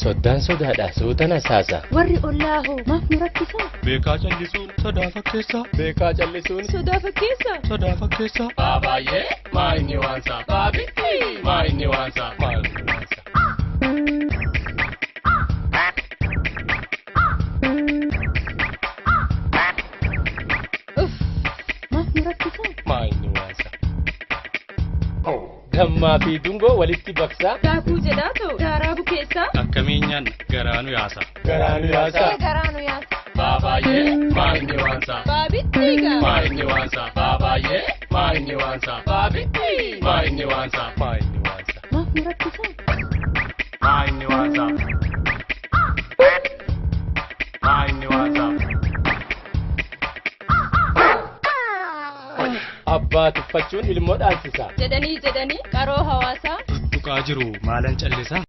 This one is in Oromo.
Soddaan sodaadha suutan hasaasa. Warri ollaa hoo maaf nu rakkisaa? Beekaa callisuun sodaa fakkeessaa. Beekaa callisuun Sodaa fakkeessaa. Sodaa fakkeessaa. Baabaayee maa inni waansa? Baabitti maa inni waansa? Maa inni waansa? Uff maaf nu rakkisaa? Maa inni waansa? Dammaa fi dungoo walitti baqsaa. Daakuu jedhaa ta'u daaraa bukeessaa. Akkamiin nyaanna garaa nu yaasa. Garaa nu yaasa. Garaa nu yaasa. Baabaayee maa inni waansa? Baabitti gaa. Maa inni waansa? Baabaayee maa inni waansa? Baabitti maa inni waansa? Maa inni waansa? Maaf nu rakkisaa? Maa inni waansa? Maa inni waansa? Abbaa tuffachuun ilmoo dhaalchisa. Jedhanii jedhanii qaroo hawaasaa. Tuttuqaa jiru maalan callisaa?